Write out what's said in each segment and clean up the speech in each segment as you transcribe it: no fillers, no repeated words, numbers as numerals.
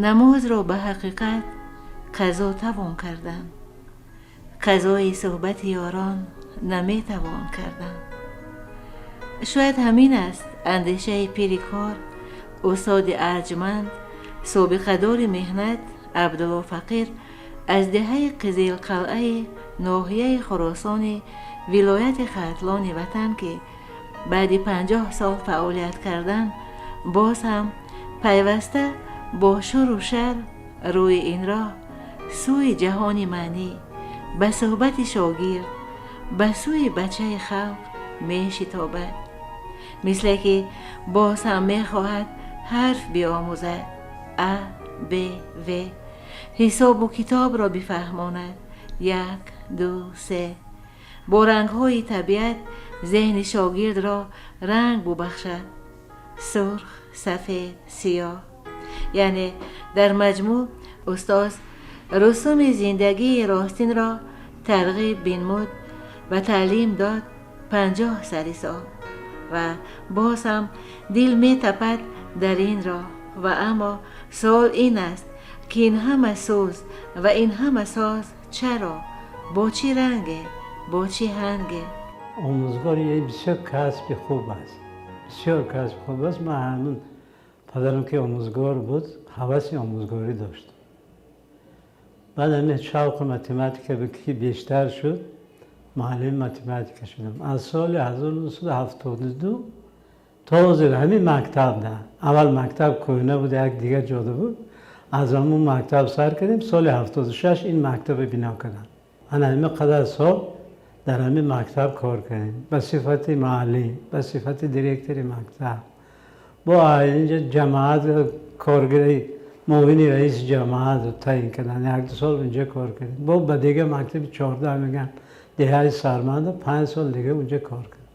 Намозро ба ҳақиқат қазо тавон кардан, қазои суҳбати ёрон наметавон кардан. Шояд ҳамин аст андешаи пири кор, устоди арҷманд, собиқадори меҳнат Абдулло Фақир аз деҳаи Қизилқалъаи ноҳияи Хуросони вилояти Хатлони ватан, ки баъди 50 сол фаъолият кардан боз ҳам пайваста бо шуру шар рӯи ин роҳ сӯи ҷаҳони маънӣ, ба суҳбати шогирд, ба сӯи бачаи халқ мешитобад, мисле ки боз ҳам мехоҳад ҳарф биомӯзад, а, б, в, ҳисобу китобро бифаҳмонад, як, ду, се, бо рангҳои табиат зеҳни шогирдро ранг бубахшад: сурх, сафед, сиёҳ. Яъне дар маҷмӯъ устоз русуми зиндагии ростинро тарғиб бинмуд ва таълим дод 50 сари сол ва боз ҳам дил метапад дар ин роҳ. Ва аммо суол ин аст, ки ин ҳама сӯз ва ин ҳама соз чаро, бо чӣ ранге, бо чӣ ҳанге? Омӯзгор бисёр касби хуб аст, бисёр касби хуб аст. Ман ҳамин падарам, ки омӯзгор буд, ҳаваси омӯзгорӣ дошт. Баъд ҳамин шавқи математика ки бештар шуд, муаллими математика шудам. Аз соли 1972 то ҳозир ҳамин мактабда. Аввал мактаб кӯҳна буд, як дигар ҷода буд. Аз ҳамун мактаб сар кардем. Соли 76 ин мактаба бино кардам. Ана ҳамин қадар сол дар ҳамин мактаб кор кардем, ба сифати муаллим, ба сифати директори мактаб, бо инҷа ҷамоат коргари, муовини раиси ҷамоат таъин кардан. Як ду сол инҷа кор кардем. Бо ба дига мактаби 14 мегӯянд, деҳаи Сарманда, 5 сол дига унҷа кор кардем.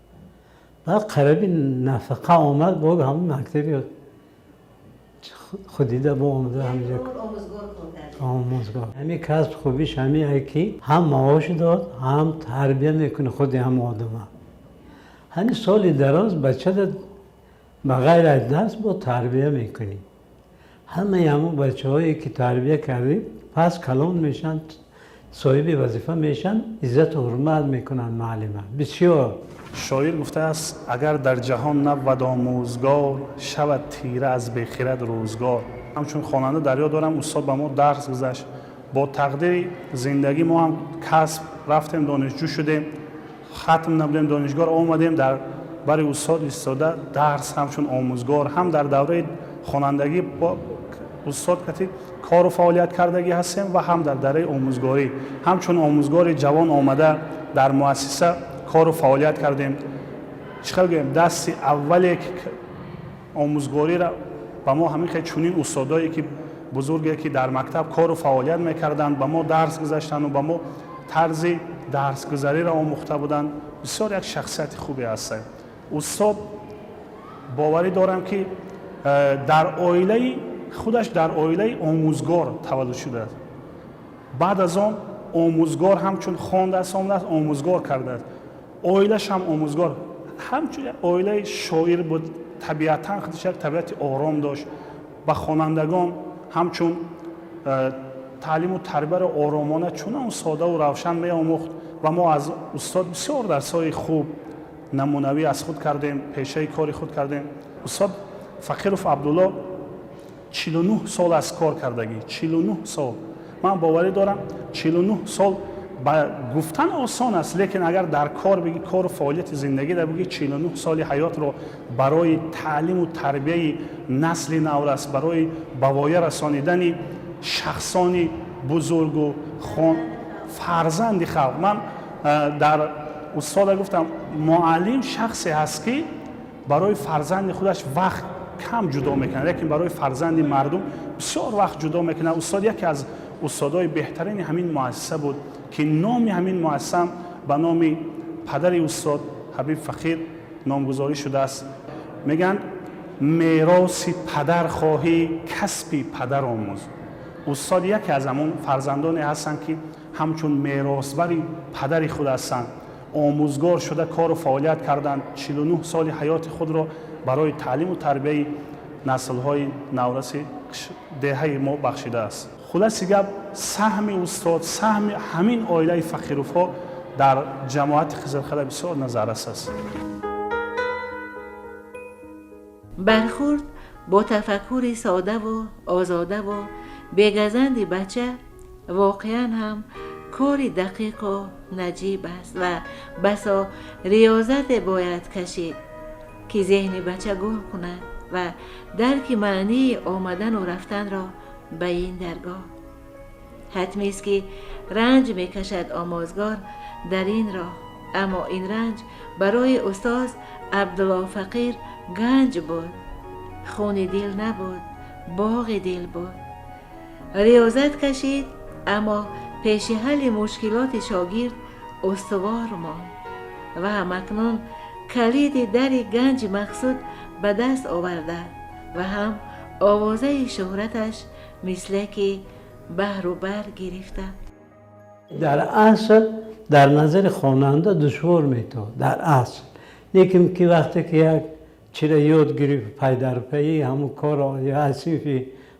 Баъд қараби нафақа омад, бо ҳамон мактаби худида бо омада ҳаминҷа омӯзгор. Ҳамин касб хубиш ҳамин, ки ҳам маош дод, ҳам тарбия мекуни худи ҳам одама. Ҳамин соли дароз бачада ба ғайр аз дарс бо тарбия мекунӣ. Ҳамаи ҳамон бачаҳое, ки тарбия кардӣ, пас калон мешаванд, соҳиби вазифа мешаванд, иззату ҳурмат мекунанд муаллима бисёр. Шоир гуфтааст: «Агар дар ҷаҳон набвад омӯзгор, шавад тира аз бехирад рӯзгор». Ҳамчун хонанда дар ёд дорам, устод ба мо дарс гузашт. Бо тақдири зиндагӣ мо ҳам касб рафтем, донишҷӯ шудем, хатм набудем, донишгоҳ омадем, дар бари устод истода дарс, ҳамчун омӯзгор ҳам дар давраи хонандагӣ бо устод кати кору фаъолият кардагӣ ҳастем ва ҳам дар давраи омӯзгорӣ ҳамчун омӯзгори ҷавон омада дар муассиса кору фаъолият кардем. Чӣ хел гӯем, дасти аввале ки омӯзгориро ба мо ҳамин хел чунин устодое ки бузурге, ки дар мактаб кору фаъолият мекарданд, ба мо дарс гузаштанду ба мо тарзи дарсгузариро омӯхта буданд. Бисёр як шахсияти хубе ҳастанд устод. Боварӣ дорам, ки дар оилаи худаш, дар оилаи омӯзгор таваллуд шудааст. Баъд аз он омӯзгор ҳамчун хондааст, омадааст, омӯзгор кардааст, оилаш ҳам омӯзгор. Ҳамчун оилаи шоир буд, табиатан худаш як табиати ором дошт. Ба хонандагон ҳамчун таълиму тарбияро оромона, чунон содаву равшан меомӯхт ва мо аз устод бисёр дарсҳои хуб, намунавӣ аз худ кардем, пешаи кори худ кардем. Устод Фақиров Абдулло 49 сол аз кор кардагӣ, 49 сол. Ман боварӣ дорам, 49 сол ба гуфтан осон аст, лекин агар дар кор бигӣ, кору фаъолияти зиндагӣ дар бигӣ, 49 соли ҳаётро барои таълиму тарбияи насли наврас, барои ба воя расонидани шахсони бузургу фарзанди халқ. Ман дар устода гуфтам: муаллим шахсе ҳаст, ки барои фарзанди худаш вақт кам ҷудо мекунад, лекин барои фарзанди мардум бисёр вақт ҷудо мекунад. Устод яке аз устодои беҳтарини ҳамин муассиса буд, ки номи ҳамин муассиса ба номи падари устод Ҳабиб Фақир номгузорӣ шудааст. Мегӯянд: «Мероси падар хоҳӣ, касби падар омӯз». Устод яке аз ҳамон фарзандоне ҳастанд, ки ҳамчун меросбари падари худ ҳастанд, омӯзгор шуда кору фаъолият карданд, 49 соли ҳаёти худро барои таълиму тарбияи Наслҳои навраси деҳаи мо бахшидааст. Хулоси гап, саҳми устод, саҳми ҳамин оилаи Фақировҳо дар ҷамоати Қизилқалъа бисёр назаррас аст. Бархӯрд бо тафаккури содаву озодаву бегазанди бача воқеан ҳам кори дақиқу наҷиб аст ва басо риёзате бояд кашид, ки зеҳни бача гул кунад ва дарки маънии омадану рафтанро ба ин даргоҳ. Ҳатмист, ки ранҷ мекашад омӯзгор дар ин роҳ, аммо ин ранҷ барои устоз Абдулло Фақир ганҷ буд. Хуни дил набуд, боғи дил буд. Риёзат кашид, аммо пеши ҳалли мушкилоти шогирд устувор монд ва ҳамакнун калиди дари ганҷи мақсуд ба даст оварда ва ҳам овозаи шӯҳраташ мисле ки баҳру бар гирифта. Дар асл дар назари хонанда душвор метавад дар асл, лекин ки вақте ки як чиро ёд гирифт, пайдарпайи ҳамун корро аз синфи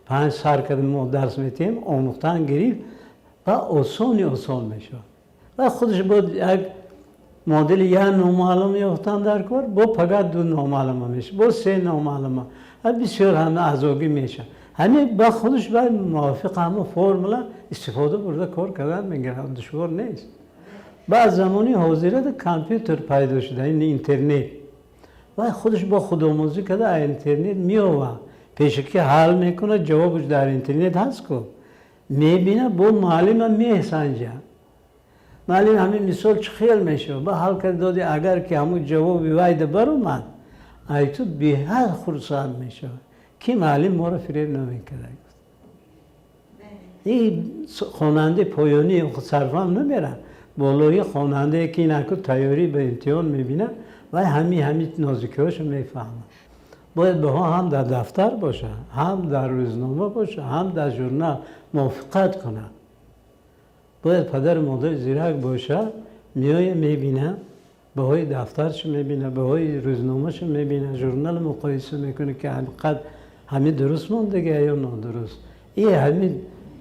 5 сар карда мо дарс метиҳем, омӯхтан гирифт ва осони осон мешавад ва худаш бо як модели як номаълум ёфтан дар кор, бо пага ду номаълума мешавад, бо се номаълума, бисёр ҳама азогӣ мешавад. Ҳамин ба худаш ба мувофиқ ҳамон формула истифода бурда кор кардан мегирад, душвор нест. Баъд замони ҳозира компютер пайдо шуда, ин интернет, ва худаш бо худомӯзӣ карда аз интернет меовад, пешакӣ ҳал мекунад, ҷавобаш дар интернет ҳаст ку, мебинад, бо муаллима месанҷад. Муаллим ҳамин мисол чӣ хел мешавад, ба ҳал карда доди, агар ки ҳамун ҷавоби вайда баромад, ай ту беҳад хурсанд мешавад, ки муаллим моро фиреб намекард. Ин хонандаи поёнӣ сарфам намерад, болои хонандае ки инаку тайёрӣ ба имтиҳон мебинад, вай ҳами нозикиҳошо мефаҳмад. Бояд баҳо ҳам дар дафтар бошад, ҳам дар рӯзнома бошад, ҳам дар журнал мувофиқат кунад. Бояд падару модар зирак бошад, меоя мебинад, баҳои дафтаршо мебинад, баҳои рӯзномашо мебинад, журнал муқоиса мекунад, ки ҳамқад ҳамин дуруст мондага ё нодуруст. Ин ҳамин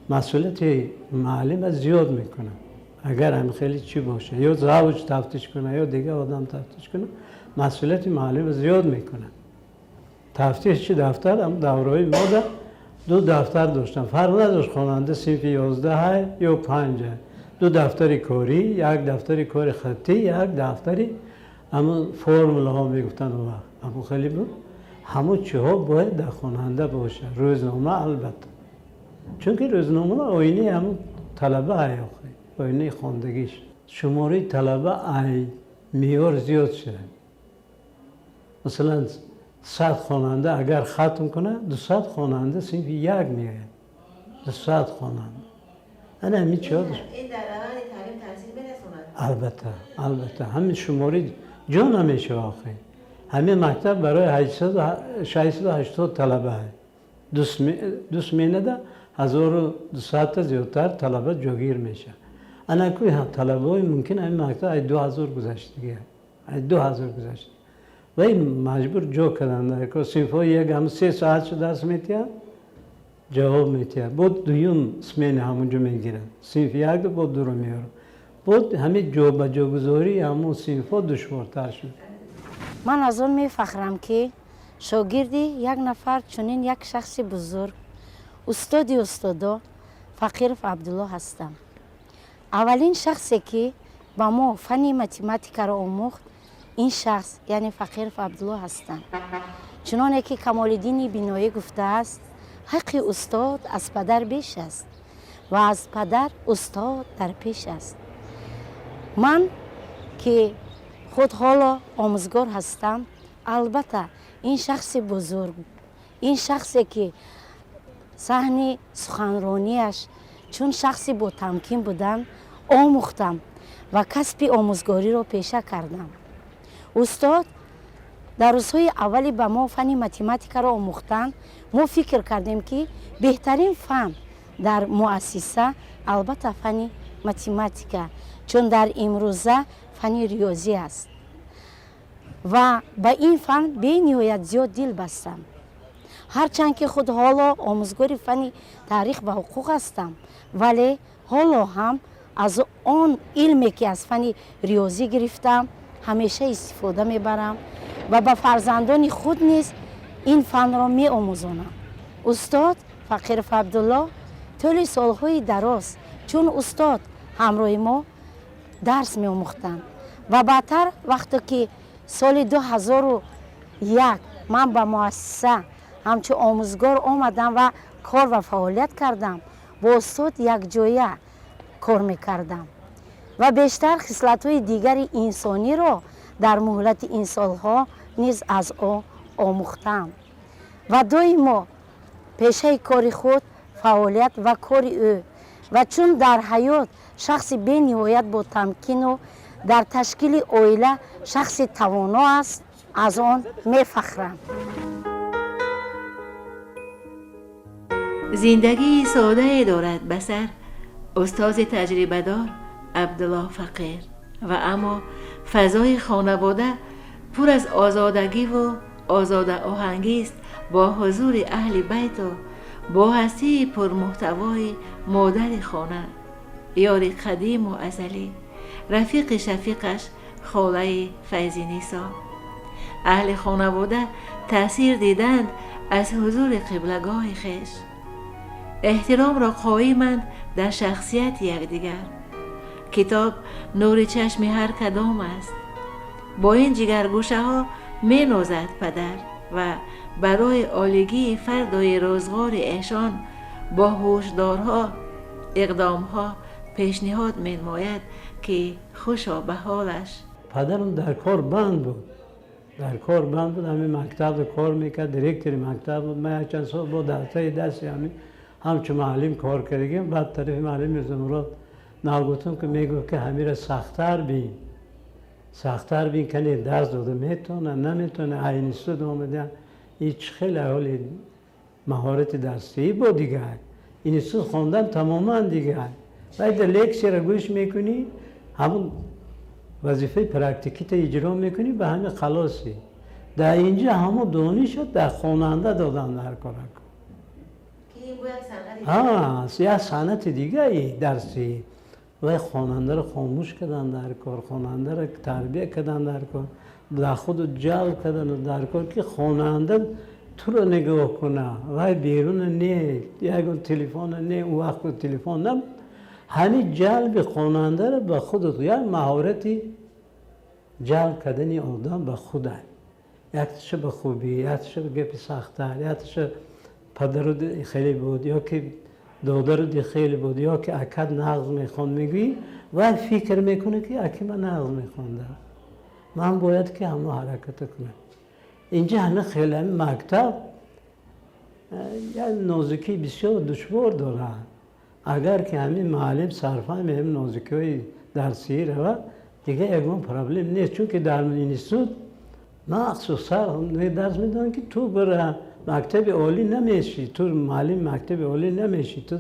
масъулияти муаллима зиёд мекунад. Агар ҳамин хеле чӣ бошад, ё завуч тафтиш кунад, ё дигар одам тафтиш кунад, масъулияти муаллима зиёд мекунад. Тафтиш чи дафтар, давраҳои мода ду дафтар доштам, фарқ надошт хонанда синфи 11 ё 5. Ду дафтари корӣ, як дафтари кори хаттӣ, як дафтари ҳамун формулаҳо мегуфтанд он вақт, ҳамун хеле буд. Ҳамун чиҳо бояд дар хонанда бошад. Рӯзнома албатта, чунки рӯзнома оинаи ҳамун талаба ай, оинаи хондагиш. Шумораи талаба ай меъёр зиёд шуда. Масалан, 100 хонанда агар хатм кунад, 200 хонанда синфи 1 меояд, 200 хонанда. Ана ҳамин чиҳо. Ин дар раванди таълим таъсир мерасонад? Албатта, албатта, ҳамин шумори ҷо намешавад охир. Ҳамин мактаб барои 680 талаба, ду сменада 1200-та зиёдтар талаба ҷогир мешавад. Ана ку талабаҳои мумкин ҳамин мактаб ай 2000 гузаштагӣ, ай 2000 гузашта. Вай маҷбур ҷо карданд. Синфҳои як ҳам 3 соат шо дарс метиҳад, ҷавоб метиҳад, бо дуюм смена ҳамунҷо мегирад, синфи як бо дуро меорад. Бо ҳамин ҷобаҷогузории ҳамун синфҳо душвортар шуд. Ман аз он мефахрам, ки шогирди як нафар чунин як шахси бузург, устоди устодо Фақиров Абдулло ҳастам. Аввалин шахсе, ки ба мо фанни математикаро омӯхт, ин шахс, яъне Фақиров Абдулло ҳастанд. Чуноне ки Камолиддини Биноӣ гуфтааст: «Ҳаққи устод аз падар беш аст ва аз падар устод дар пеш аст». Ман ки худ ҳоло омӯзгор ҳастам, албатта ин шахси бузург, ин шахсе, ки саҳни суханронияш чун шахси ботамкин будан, омӯхтам ва касби омӯзгориро пеша кардам. Устод дар рӯзҳои аввали ба мо фанни математикаро омӯхтан, мо фикр кардем, ки беҳтарин фан дар муассиса албатта фанни математика, чун дар имрӯза фанни риёзӣ аст, ва ба ин фан бениҳоят зиёд дил бастам. Ҳарчанд ки худ ҳоло омӯзгори фанни таърих ва ҳуқуқ ҳастам, вале ҳоло ҳам аз он илме, ки аз фанни риёзӣ гирифтам, ҳамеша истифода мебарам ва ба фарзандони худ низ ин фанро меомӯзонам. Устод Фақиров Абдулло тӯли солҳои дароз чун устод ҳамроҳи мо дарс меомӯхтанд ва баъдтар, вақте ки соли 2001 ман ба муассиса ҳамчун омӯзгор омадам ва кор ва фаъолият кардам, бо устод якҷоя кор мекардам ва бештар хислатҳои дигари инсониро дар муҳлати ин солҳо низ аз ӯ омӯхтам ва доимо пешаи кори худ, фаъолият ва кори ӯ ва чун дар ҳаёт шахси бениҳоят ботамкину дар ташкили оила шахси тавоно аст, аз он мефахрам. Зиндагии содае дорад ба сар устози таҷрибадор Абдулло Фақир ва аммо фазои хонавода пур аз озодагиву озодаоҳангист бо ҳузури аҳли байту бо ҳастии пурмуҳтавои модари хона, ёри қадиму азалӣ, рафиқи шафиқаш холаи Файзинисо. Аҳли хонавода таъсир диданд аз ҳузури қиблагоҳи хеш, эҳтиромро қоиманд дар шахсияти якдигар. Китоб нури чашми ҳар кадом аст. Бо ин ҷигаргӯшаҳо менозад падар ва барои олигии фардои рӯзғори эшон бо ҳушдорҳо, иқдомҳо пешниҳод менамояд, ки хушо ба ҳолаш. Падарам дар кор банд буд, дар кор банд буд, ҳамин мактаб кор мекард, директори мактаб буд. Ман якчанд сол бо дастаи дасти ҳамин ҳамчун муаллим кор кардагим. Баъд тарафи муаллим Мирзомурод нав гуфтам, ки мегуфт, ки ҳамира сахттар бин, сахттар бин, кане дарс дода метавона, наметавона. А институт омада ин чӣ хеле ҳоли маҳорати дарсӣ бо дигар, институт хондан тамоман дигар. Баъд лексияро гӯш мекунӣ, ҳамун вазифаи практикита иҷро мекунӣ, ба ҳамин халосӣ. Дар инҷа ҳамон дониша дар хонанда додан дар кора як санъати дигаи дарсӣ. Вай хонандаро хомӯш кардан дар кор, хонандаро тарбия кардан дар кор, дар худу ҷалб кардан дар кор, ки хонанда туро нигоҳ куна, вай беруна не, ягон телефона не, он вақт телефон набуд. Ҳамин ҷалби хонандаро ба худат як маҳорати ҷалб кардани одам ба худа, якташа ба хубӣ, якташа ба гапи сахттар, якташа падару хеле буд ё ки додару хеле буд, ё ки акат нағз мехонд, мегӯӣ, вай фикр мекунад, ки аки ман нағз мехонда, ман бояд ки ҳамо ҳараката кунам. Инҷа ҳама хеле мактаб як нозукии бисёр душвор дорад. Агар ки ҳамин муаллим сарфаҳми ҳамин нозукиҳои дарсӣ равад, дигар ягон проблем нест, чунки дар институт махсусан дарс медонанд, ки ту бира мактаби олӣ намешӣ, ту муаллими мактаби олӣ намешӣ, ту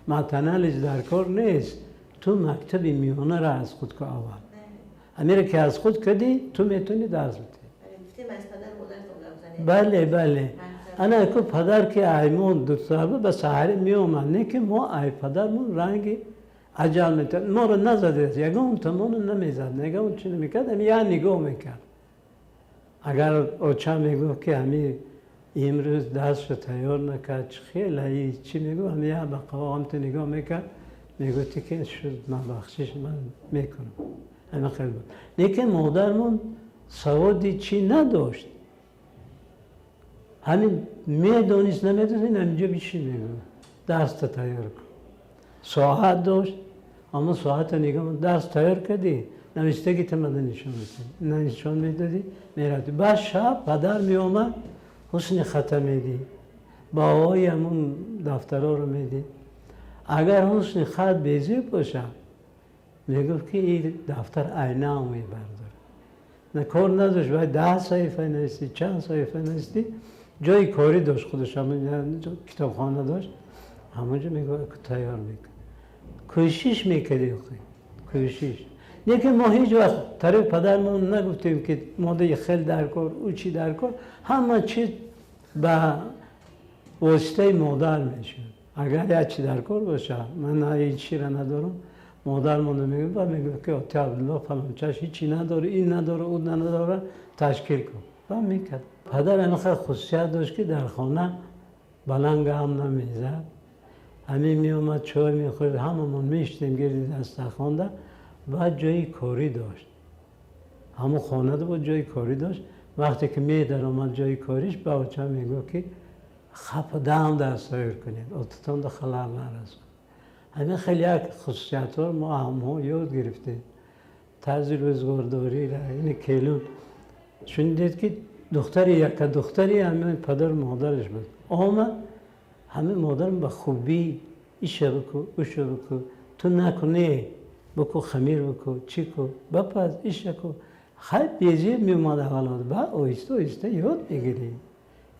матанализ дар кор нест, ту мактаби миёнаро аз худ ку аввал. Ҳамиро ки аз худ кардӣ, ту метавонӣ дарс бидиҳӣ. Бале, ана ку падар ки аймон дутаба ба саҳарӣ меомад, не ки мо ай падармон ранги аҷал метавад, моро назадааст, ягон тамоно намезад, ягон чи намекард, ами як нигоҳ мекард. Агар оча мегуфт, ки ҳами имрӯз дарсшо тайёр накард, чӣ хела, чӣ мегуфт, ҳами як ба қавомто нигоҳ мекард, мегуфти, ки шуд, ман бахшиш, ман мекунам. Ҳама хел буд. Лекин модармон саводи чӣ надошт, ҳамин медонист, намедонист, ин ҳаминҷо бишин, мегуфт, дарста тайёр кун. Соат дошт, аммо соата нигоҳ, дарс тайёр кардӣ, навиштагита мада нишон медодӣ, нишон медодӣ, мерафтӣ. Баъд шаб падар меомад, ҳусни хата медид, баҳои ҳамун дафтароро медид. Агар ҳусни хат безеб бошад, мегуфт, ки ин дафтар айнав мебардорад. На кор надошт, вай 10 саҳифа навистӣ, чанд саҳифа навистӣ. Ҷои корӣ дошт худаш, китобхона дошт, ҳамонҷо мегуфт, тайёр мекард. Кӯшиш мекардӣ, кӯшиш. Лекин мо ҳеҷ вақт тарафи падармон нагуфтем, ки мода хел дар кор, ӯ чӣ дар кор, ҳама чиз ба Воситаи модар мешуд. Агар як чи дар кор боша, ман ҳеҷ чиро надорам, модармон мегӯяд ва мегӯяд, ки оти Абдулло фалончаш ҳечи надора, ин надора, ӯ надора, ташкил кун. Ва мекард. Падар ҳамин хусусият дошт, ки дар хона баланд гап намезад. Ҳамин меомад, чой мехӯрд, ҳамамон мешитем гирди дастархонда. Баъд ҷои корӣ дошт. Ҳамон хонада буд, ҷои корӣ дошт. Вақте ки медаромад ҷои кориш, ба оча мегуфт, ки хапа дам даст тайёр кунед, отатонда халал нарасад. Ҳамин хеле як хусусиятҳоро мо ҳамҳо ёд гирифтем. Тарзи рӯзгордориро, ини келун. Шунидед, ки духтари яка духтари ҳамин падару модараш буд. Омад, ҳамин модарам ба хубӣ иша бику, уша бику, ту накунӣ, бику, хамир бику, чӣ ку, бапаз, иша ку. Хай, безеб меомад аввалот, баъд оҳиста оҳиста ёд мегирӣ.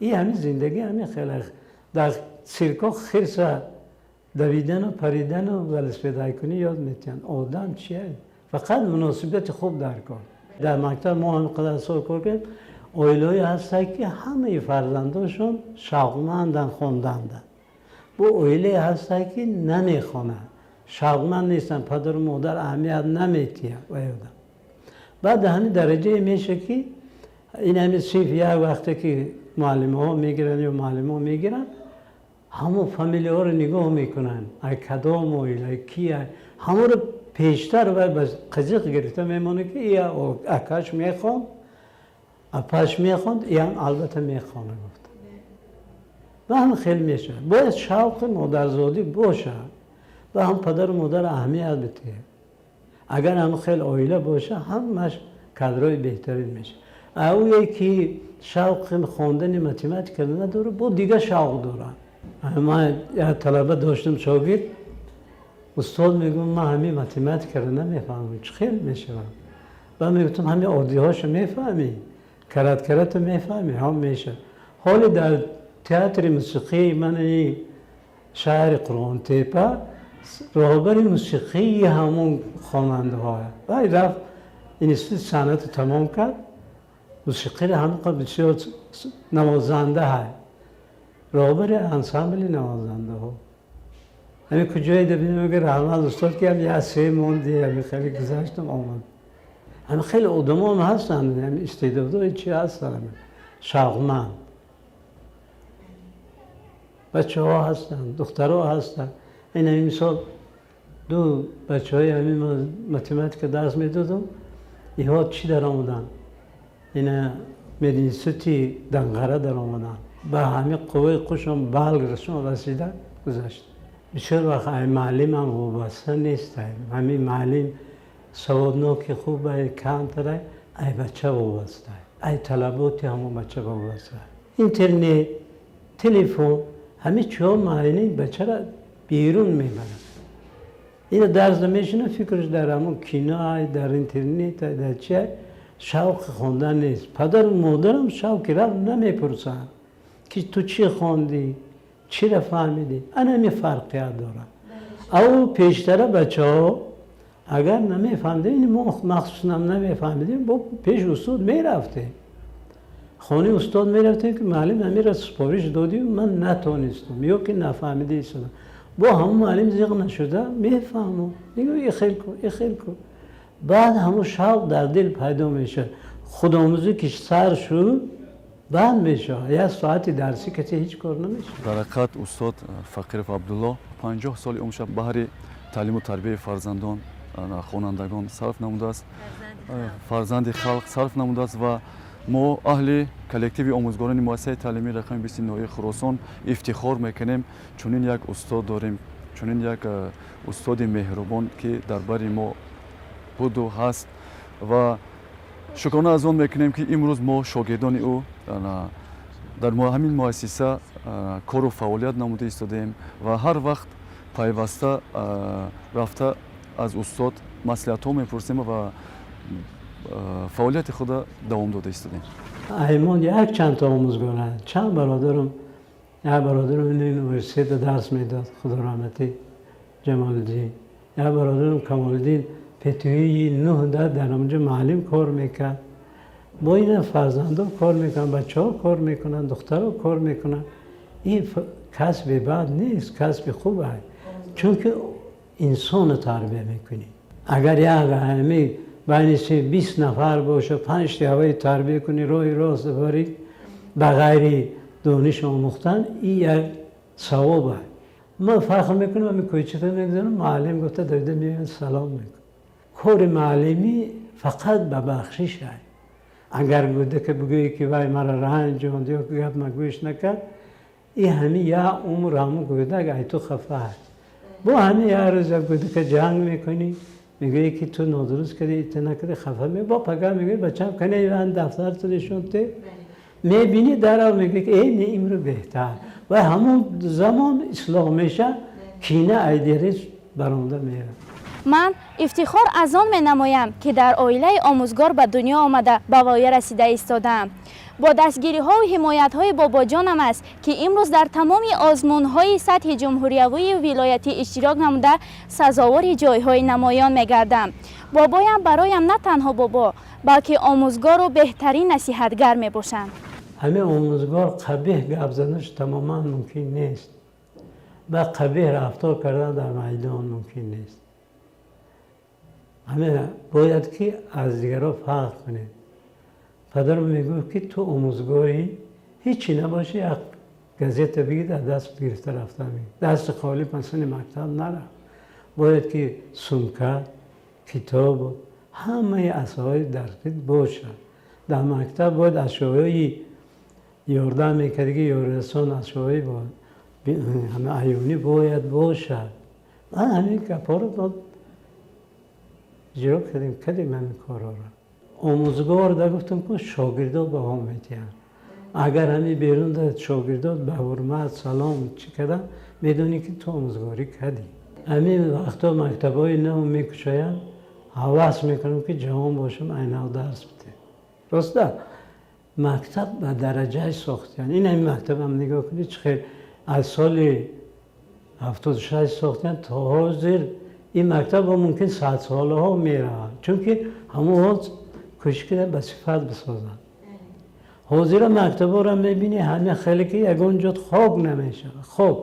И ҳамин зиндагӣ ҳамин хеле дар цирко хирса давидану паридану велосипедҳайкунӣ ёд метиҳанд. Одам чия? Фақат муносибати хуб дар кор. Дар мактаб мо ҳамин қадар сол кор кардем, оилаҳое ҳастанд, ки ҳамаи фарзандошон шавқманданд хонданда. Бо оилае ҳастанд, ки намехонанд, шавқманд нестанд, падару модар аҳамият наметиҳанд вай одам. Баъд ҳамин дараҷае меша, ки ин ҳамин синф як вақте ки муаллимаҳо мегиранд ё муаллимҳо мегиранд, ҳамон фамилияҳоро нигоҳ мекунанд, ай кадом оила, ки ҳамонро пештар вай ба қазиқ гирифта мемонад, ки ия акаш мехонд, апаш мехонд, иам албатта мехона гуфта. Ва ҳам хеле мешавад. Бояд шавқи модарзодӣ бошад ва ҳам падару модар аҳамият бидиҳад. Агар ҳам хеле оила боша, ҳамаш кадрои беҳтарин мешавад. Ӯе ки шавқи хондани математика надорад, бо дигар шавқ дорад. Ман як талаба доштам, шогирд. Устод, мегӯм, ман ҳамин математикаро намефаҳмам, чӣ хел мешавад? Баъд мегуфтам, ҳамин оддиҳошо мефаҳмӣ, карат карато мефаҳмӣ? Ҳам мешавад. Ҳоле дар театри мусиқии мани шаҳри Қурғонтепа роҳбари мусиқии ҳамон хонандаҳо. Вай рафт, институти санъатро тамом кард, мусиқиро ҳамин бисёр навозанда ҳай, роҳбари ансамбли навозандаҳо. Ҳамин куҷое дабинем, мега, раҳмат, устод, ки ҳам як се монди, ҳамин хеле гузаштам, омад. Ҳамин хеле одамон ҳастанд, ҳамин истеъдодҳои чи ҳастанд, шавқманд бачаҳо ҳастанд, духтарҳо ҳастанд. Ин ҳамин мисол, ду бачаҳои ҳамин математика дарс медодам, иҳо чӣ даромаданд? Ина мединститути Данғара даромаданд. Ба ҳамин қувваи хушон бал расон расида гузашт. Бисёр вақт ай муаллимам вобаста нест. Ҳамин муаллим саводноки хуб ай камтар, ай бача вобаста, ай талаботи ҳамон бача вобаста. Интернет, телефон, ҳамин чиҳо маъни бачаро берун мебарад. Ина дарс намешина, фикраш дар ҳамон кино ай, дар интернет ай, дар чи ай, шавқи хондан нест. Падару модарам шавқи рафт намепурсанд, ки ту чӣ хондӣ, чиро фаҳмидӣ. Ана ҳамин фарқият дорад. Ав пештара бачаҳо агар намефаҳмидем, ин мо махсусан намефаҳмидем, бо пеши устод мерафтем, хонаи устод мерафтем, ки муаллим, ҳаминро супориш додим, ман натонистам ё ки нафаҳмида истодам. Бо ҳамон муаллим зиқ нашуда мефаҳмам, мегӯ, ихел ку, ихел ку. Баъд ҳамон шавқ дар дил пайдо мешавад. Худомӯзӣ ки сар шуд, баъд мешавад. Як соати дарсӣ касе ҳеҷ кор намешавад. Дар ҳақиқат, устод Фақиров Абдулло 50 соли умрша баҳри таълиму тарбияи фарзандон, хонандагон сарф намудааст, фарзанди халқ сарф намудааст ва мо, аҳли коллективи омӯзгорони муассисаи таълимии рақами 20 ноҳияи Хуросон, ифтихор мекунем, чунин як устод дорем, чунин як устоди меҳрубон, ки дар бари мо буду ҳаст, ва шукрона аз он мекунем, ки имрӯз мо, шогирдони ӯ, дар ҳамин муассиса кору фаъолият намуда истодаем ва ҳар вақт пайваста рафта аз устод маслиҳатҳо мепурсем ва фаъолияти худро давом дода истодаем. Аймон як чанд та омӯзгоранд, чанд бародарам. Як бародарам университета дарс медод, худо раҳматӣ, Ҷамолиддин. Як бародарам Камолиддин ПТУи нӯҳда дар онҷо муаллим кор мекард. Бо ина фарзандо кор мекунанд, бачаҳо кор мекунанд, духтаро кор мекунанд. Ин касби бад нест, касби хуб аст, чунки инсонро тарбия мекунӣ. Агар як ҳами байни 20 нафар боша, панҷ ҳаваи тарбия кунӣ, роҳи рост барӣ, ба ғайри дониш омӯхтан, ин як савоб аст. Ман фахр мекунам, ҳами кӯчата мегузарам, муаллим гуфта давида меояд, салом мекунам. Кори муаллимӣ фақат ба бахшиш аст. Агар кӯдака бигӯӣ, ки вай мара ранҷонд ё гап ма гӯш накард, ин ҳами як умр ҳамун кӯдак ай ту хафа аст. Бо ҳами як рӯз як кӯдака ҷанг мекунӣ, мегӯӣ, ки ту нодуруст кардӣ, ту накардӣ, хафа ме бо пага мегӯӣ, бачам, кане дафтар ту нишон те, мебинӣ, дарав мегӯӣ, ки э не, имрӯ беҳтар. Ва ҳамон замон ислоҳ меша, кина айдерис баромада меравад. Ман ифтихор аз он менамоям, ки дар оилаи омӯзгор ба дунё омада, ба воя расида истодаам. Бо дастгириҳову ҳимоятҳои бобоҷонам аст, ки имрӯз дар тамоми озмунҳои сатҳи ҷумҳуриявию вилоятӣ иштирок намуда, сазовори ҷойҳои намоён мегардам. Бобоям бароям на танҳо бобо, балки омӯзгору беҳтарин насиҳатгар мебошанд. Ҳамин омӯзгор қабеҳ гап занаш тамоман мумкин нест ва қабеҳ рафтор кардан дар майдон мумкин нест. Ҳамин бояд, ки аз дигарҳо фарқ кунед. Падарам мегуфт, ки ту омӯзгорӣ, ҳечи набошӣ, як газета бигир, дар даст гирифта рафта, дасти холӣ масани мактаб нарафт. Бояд, ки сумка, китобу ҳамаи асбобҳои дарсӣ бошад. Дар мактаб бояд ашёҳои ёрдам мекардаги, ёрирасон, ашёҳои ҳама аёнӣ бояд бошад. Ман ҳамин гапҳоро иҷро кардем ҳамин корҳоро. Омӯзгор да гуфтам, ку шогирдо баҳо медиҳанд. Агар ҳамин берун да шогирдот ба ҳурмат салом чӣ кардан, медонӣ, ки ту омӯзгорӣ кардӣ. Ҳамин вақтҳо мактабҳои нав мекушоянд, ҳавас мекунам, ки ҷавон бошам, айнав дарс бидем. Роста, мактаб ба дараҷаи сохтиян. Ин ҳамин мактабам нигоҳ кунед, чӣ хел аз соли 76 сохтиян то ҳозир. Ин мактаб мумкин садсолаҳо меравад, чунки ҳамон кӯшиш карда ба сифат бисозанд. Ҳозира мактабҳоро мебинӣ, ҳама хеле, ки ягон ҷо хок намешавад, хок.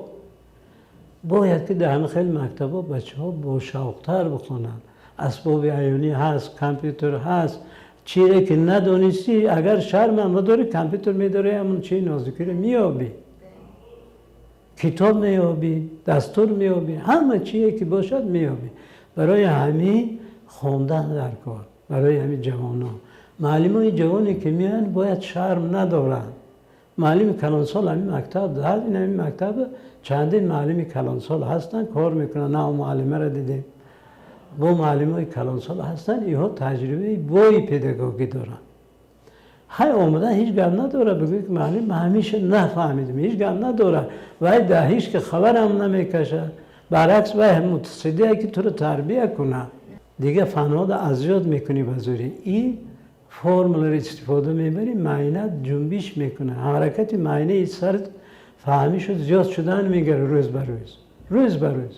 Бояд, ки дар ҳама хеле мактабҳо бачаҳо бошавқтар бихонанд. Асбоби аёнӣ ҳаст, компютер ҳаст. Чире ки надонистӣ, агар шармам надорӣ, компютер медорӣ, ҳамон чии нозукиро меёбӣ, китоб меёбӣ, дастур меёбӣ, ҳама чие ки бошад, меёбӣ. Барои ҳамин хондан дар кор. Барои ҳамин ҷавонон, муаллимои ҷавоне ки меоянд, бояд шарм надоранд. Муаллими калонсол ҳамин мактаб, ин ҳамин мактаб чандин муаллими калонсол ҳастанд, кор мекунанд. На муаллимаро дидем, бо муаллимои калонсол ҳастанд, инҳо таҷрибаи бои педагогӣ доранд. Ҳай, омадан ҳеҷ гап надорад. Бигӯй, ки муаллим, ман ҳамеша нафаҳмидем, ҳеҷ гап надорад. Вай дар ҳеҷ ки хабарам намекашад, баръакс, вай мутасаддие, ки туро тарбия кунад. Дигар фанҳоро аз ёд мекунӣ ба зӯрӣ, ин формуларо истифода мебарӣ, майнат ҷунбиш мекунад, ҳаракати майнаи сар фаҳмишу зиёд шудан мегирад рӯз ба рӯз, рӯз ба рӯз.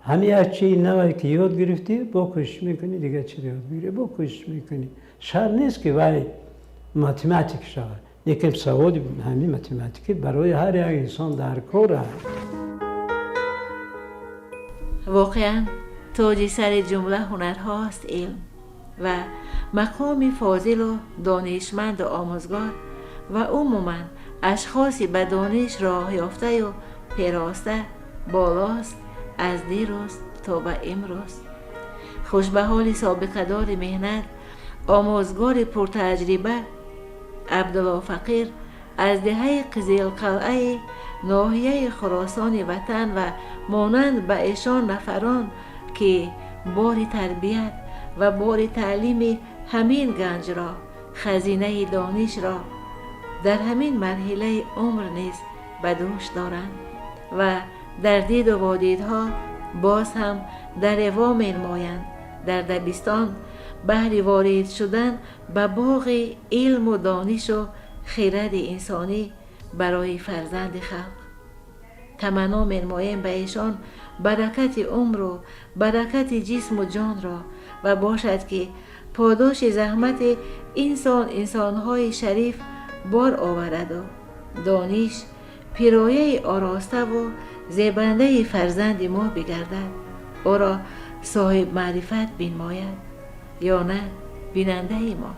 Ҳамин як чии наве ки ёд гирифтӣ, бо кӯшиш мекунӣ, дигар чиро ёд бигирӣ, бо кӯшиш мекунӣ. Шарт нест, ки вай математик шавад, лекин саводи ҳамин математикӣ барои ҳар як инсон дар кор аст. Воқеан, тоҷи сари ҷумла ҳунарҳост илм ва мақоми фозилу донишманду омӯзгор ва умуман ашхоси ба дониш роҳ ёфтаю пероста болост аз дирӯз то ба имрӯз. Хушбаҳоли собиқадори меҳнат, омӯзгори пуртаҷриба Абдулло Фақир аз деҳаи Қизилқалъаи ноҳияи Хуросони ватан ва монанд ба эшон нафарон, ки бори тарбият ва бори таълими ҳамин ганҷро, хазинаи донишро дар ҳамин марҳилаи умр низ ба дӯш доранд ва дар диду водидҳо боз ҳам дар эво менмоянд, дар дабистон баҳри ворид шудан ба боғи илму донишу хиради инсонӣ барои фарзанди халқ. Таманно менмоем ба эшон баракати умру баракати ҷисму ҷонро ва бошад, ки подоши заҳмати инсон инсонҳои шариф бор овараду дониш. Пирояи ороставу зебандаи фарзанди мо бигардад, ӯро соҳибмаърифат бинмояд ё на, бинандаи мо?